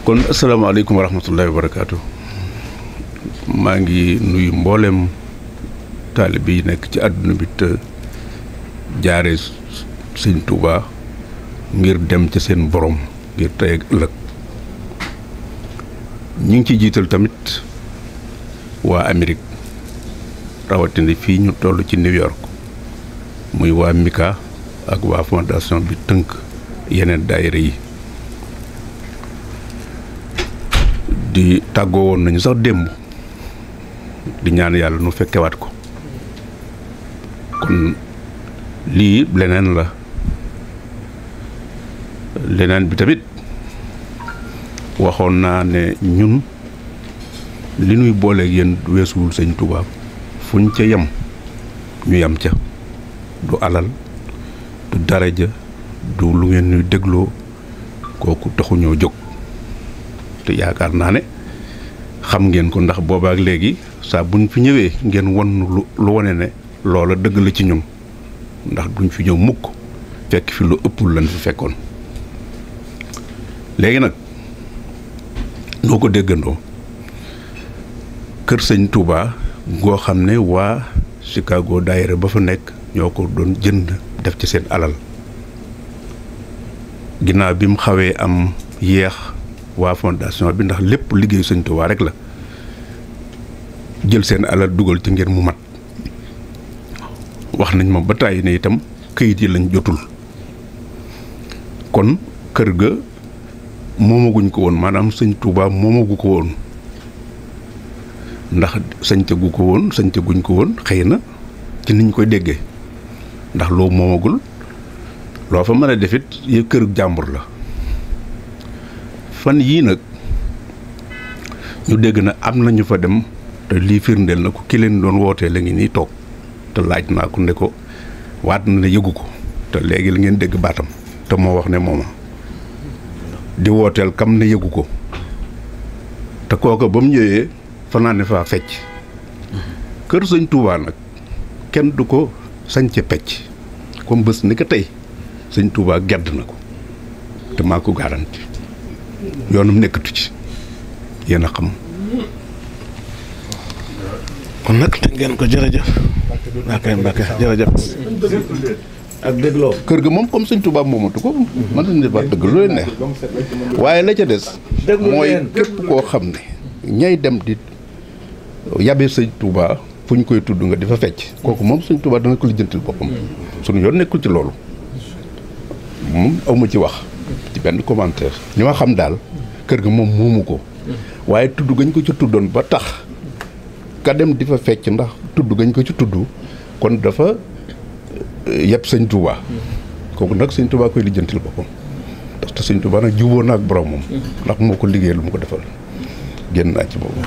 kon asalaamaaleykum wa rahmatullahi wa barakaatu maa ngi nuyu mboolem taalibe yi nekk ci àdduna bi te jaare sëñ Touba ngir dem ci seen borom ngir tey ak ëllëg ñu ngi ci jiital tamit waa Amérique rawatina fii ñu toll ci New York muy waa Mika ak waa fondation bi tënk yeneen daayira yi di tàggoo woon nañu sax démb di ñaan yàlla nu fekkewaat ko kon lii leneen la leneen bi tamit waxoon naa ne ñun li nuy booleeg yéen weesuwul sëñ Tuubaa fuñ ca yem ñu yem ca du alal du daraja du lu ngeen ñuy dégloo kooku taxuñoo jóg te yaakaar naa ne xam ngeen ko ndax boobaak léegi saa buñ fi ñëwee ngeen won lu wane ne loola dëgg la ci ñun ndax duñ fi ñëw mukk fekk fi lu ëppul lañ fi fekkoon léegi nag noo ko déggandoo kër sëñ Touba goo xam ne waa Chicago daayira ba fa nekk ñoo ko doon jënd def ci seen alal ginnaaw bi mu xawee am yeex waa fondation bi ndax lépp liggéeyu sëñ Touba rek la jël seen alal dugal ci ngir mu mat wax nañ ma ba tàyyi ne itam këyit yi lañ jotul kon kër ga moomaguñ ko woon maanaam sëñ Touba moomagu ko woon ndax sañcagu ko woon sañcaguñ ko woon xëy na ci niñ koy déggee ndax loo moomagul loo fa mën a defit yi kër jàmbur la fan yii nag ñu dégg na am na ñu fa dem te lii firndeel na ko ki leen doon wootee la ngi nii toog te laaj naa ko ne ko waat na ne yëgu ko te léegi la ngeen dégg baatam te moo wax ne mooma di wooteel kam ne yëgu ko te kooka ba mu ñëwee fanaane faa fecc kër sëñ Touba nag kenn du ko sañce pecc comme bés ni ko tey sëñ Touba gedd na ko te maa ko garanti yoonam nekkatu ci yéen a xam kon nag te ngeen ko jërëjëf Mbacke jërëjëf ak dégloo kër ga moom comme sëñ Touba moomatu ko mën nañu defaat dëgg lu leen neex waaye la ca des mooy képp koo xam ne ñay dem di yabe sëñ Touba fu ñu koy tudd nga di fa fecc kooku moom sëñ Touba dana ko lijjantil boppam suñu yoon nekkul ci loolu moom awma ci wax ci benn commentaire li ma xam daal kër ga moom moomu ko waaye tudd gañ ko ci tuddoon ba tax ka dem di fa fecc ndax tudd gañ ko ci tudd kon dafa yëpp sëñ Touba kooku nag sëñ Touba koy lijjantil boppam ndax te sëñ Touba nag juboo na ak borom moom ndax moo ko liggéey lu mu ko defal génn naa ci boobu